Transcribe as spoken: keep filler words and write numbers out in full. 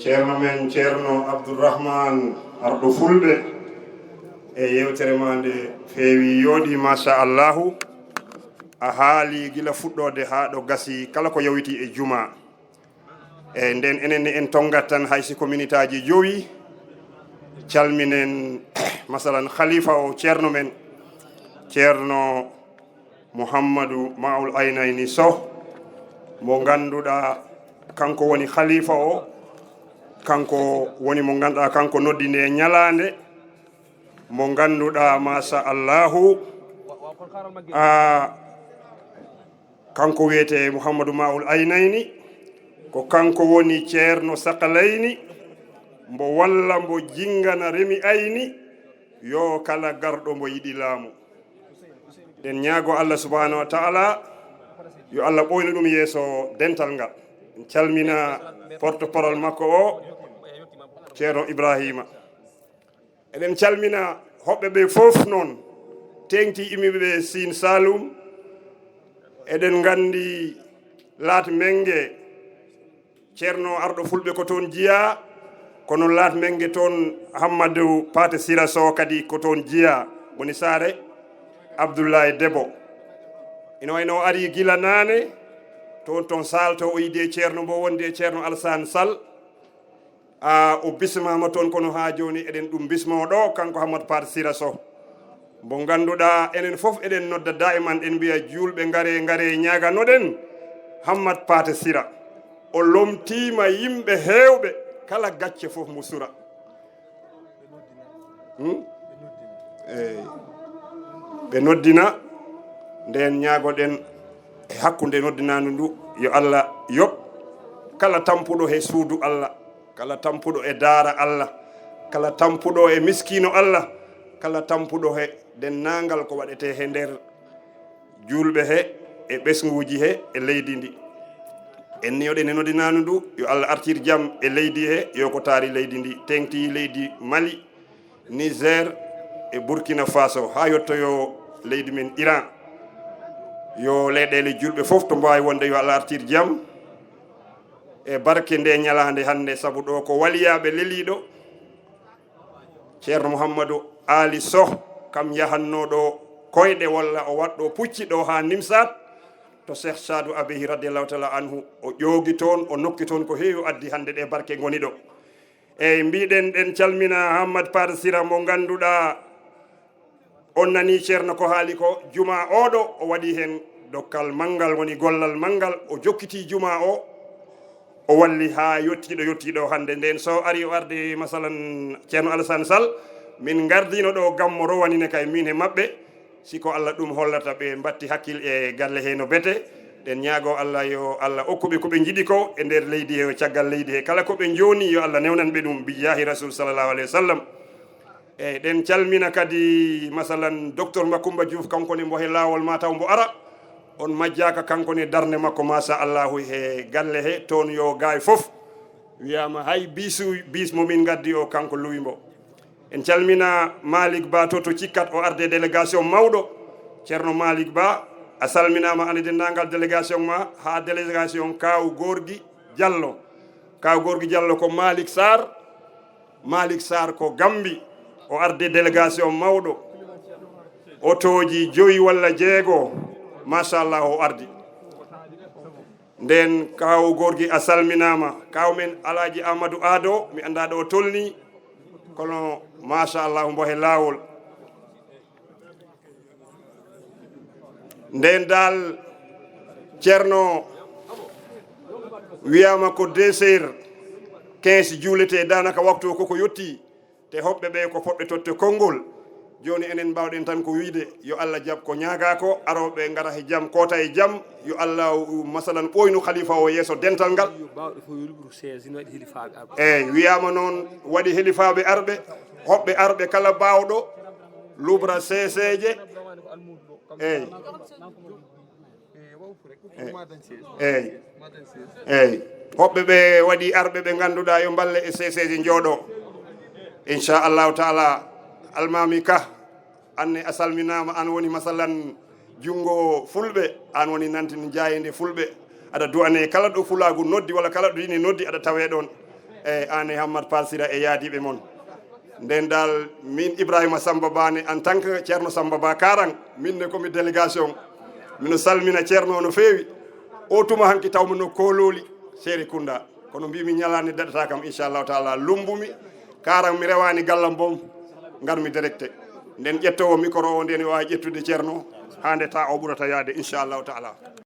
Ceerno men, Ceerno Abdourahmane, arɗo Fulɓe, e yewtere ma nde feewi yooɗi, machallahu. A haali gila fuɗɗoode haa ɗo gasi, kala ko yowiti e juma. E nden, enen ne en tonngat tan, hay si ko minitaaji jowi, calminen, masalan, khalifa o, ceerno men, Ceerno Mouhamadou Maoul Aynayni Soh, mo ngannduɗaa kanko woni khalifa o, kanko woni mo ngannduɗaa kanko noddi nde ñalaande, mo ngannduɗaa, machallahu, a, kanko wiyetee Mouhamadou Maoul Aynayni, ko kanko woni Ceerno Sakalayni, mbo walla mbo jinngana remi ayni, yo kala garɗo mbo yiɗi laamu. Eɗen ñaago Allah subhanahu wa ta'ala, yo Allah ɓooynu ɗum yeeso dental ngal. En calmina porte-parole makko o, Ceerno Ibrahima. Eɗen calmina hoɓɓe ɓe fof noon, teeŋti immiiɓe ɓe Siin Saalum. Eɗen nganndi Laat Mennge, Ceerno arɗo Fulɓe ko toon jiyaa, kono Laat Mennge toon Hammadu Paate Sira Soh kadi ko toon jiyaa, woni saare Abdullaay Debo. Ina wayno o ari gila naane, toon, toon Saal to o yiidi e Ceerno mbo wondi e Ceerno Alsaan Sal. A, o bismaama toon, kono haa jooni eɗen ɗum bismoo ɗo, kanko Hammadu Paate Sira Soh. Mbo ngannduɗaa enen fof eɗen nodda daiman, en mbiya juulɓe ngare, ngare ñaaganoɗen Hammadu Paate Sira. O lomtiima yimɓe heewɓe, kala gacce fof mo sura. Hmm? Eey. Ɓe noddina, nden ñaagoɗen e hakkunde noddinaandu ndu, yo Allah yoɓ kala tampuɗo he suudu Allah, kala tampuɗo e daara Allah, kala tampuɗo e miskiino Allah, kala tampuɗo he denndaangal ko waɗetee he nder juulɓe he, e ɓesnguuji he, e leydi ndi. En niyoɗen e noddinaandu ndu, yo Allah artir jam e leydi he, yo ko taari leydi ndi, teeŋti leydi Mali, Niger e Burkina Faso, haa yottoyo leydi men Iran. Yo leyɗeele juulɓe fof to mbaawi wonde, yo Allah artir jam e barke nde ñalaande hannde, sabu ɗo ko waliyaaɓe leliiɗo. Ceerno Mouhamadou Aali Soh, kam yahannoo ɗo koyɗe walla o waɗɗo pucci ɗo haa Nimsaat, to Cheikh Sadou Abehi radiyallahu taala anhu, o ƴoogi toon, o nokki toon ko heewi, o addi hannde ɗe barke ngoni ɗo. Eey, mbiɗen ɗen calmina Hammad Paate Sira mo ngannduɗaa on nanii Ceerno ko haali ko, juma oɗo o waɗi heen dokkal manngal, woni gollal manngal, o jokkiti juma o, o walli haa yottiiɗo, yottiiɗo hannde. Nden so ari o arde, masalan, Ceerno Alassane Sall, min ngardino ɗo gam mo rowanine kay min e maɓɓe, si ko Allah ɗum hollata ɓe mbatti hakkil e galle he no bete. Ɗen ñaago Allah yo Allah okku ɓe ko ɓe njiɗi ko e nder leydi he, caggal leydi he. Kala ko ɓe njooni yo Allah newnan ɓe ɗum, bi jaahi Rasul sallallahu alayhi wa sallam. Eey, ɗen calmina kadi, masalan, docteur Macoumba Diouf, kanko ne mbo he laawol ma taw mbo ara. On majjaaka, kanko ne darnde makko, machallahu, he galle he, toon yo gaay fof. Wiyaama hay biisu, biis mo min ngaddi o, kanko luwi mbo. En calmina Malick Ba to, to Cikkat, o arde délégation mawɗo. Ceerno Malick Ba, a salminaama, an e denndaangal délégation ma, haa délégation Kaaw Gorgui Diallo. Kaaw Gorgui Diallo ko Malick Sarr, Malick Sarr ko Gambi, o arde délégation mawɗo, otooji joyi walla jeego, machallah, o ardi. Nden Kaaw Gorgui a salminaama, Kaaw men Alaaji Amadou Ado, mi anndaa ɗo o tolni, kono machallah mbo he laawol. Nden daal, Ceerno, wiyaama ko deux heures quinze juulete, daanaka waktu o koko yotti, te hoɓɓe ɓe ko potɓe totte konngol. Jooni enen mbaawɗen tan ko wiyde yo Allah jaɓ ko ñaagaa ko, arooɓe ngara he jam, koota e jam, yo Allah, masalan, ɓooynu khalifa o yeeso dental ngal. Yo baawɗo fof yo luɓru seize, ina waɗi helifaaɓe arɓe. Eey, wiyaama noon waɗi helifaaɓe arɓe, hoɓɓe arɓe kala baawɗo luɓra seeseeje. Eey. Eey. Eey. Eey. Hoɓɓe ɓe waɗi arɓe ɓe ngannduɗaa yo mballe e seeseeje njooɗo. Inchallahu taala, Almaami Ka, an ne a salminaama, an woni masalan junngo Fulɓe, an woni nantin jaayende Fulɓe. Aɗa du'anee kala ɗo Fulaagu noddi walla kala ɗo diine noddi, aɗa tawee ɗoon. E an e Hammad Pasira e yaadiiɓe mon. Nden dal, min Ibrahima Samba Ba ne, en tant que Ceerno Samba Ba Karan, min ne komi délégation. Mino salmina Ceerno no feewi. O tuma hanki tawmi no koololi Serekunda. Kono mbimi ñalaande daɗata kam, inchallahu taala, lumbumi. Karan mi rewaani gallam bom, ngarmi directe. Nden ƴettowo micro o, nden waawi ƴettude Ceerno, haa nde ta o ɓurata yaade, inchallahu taala.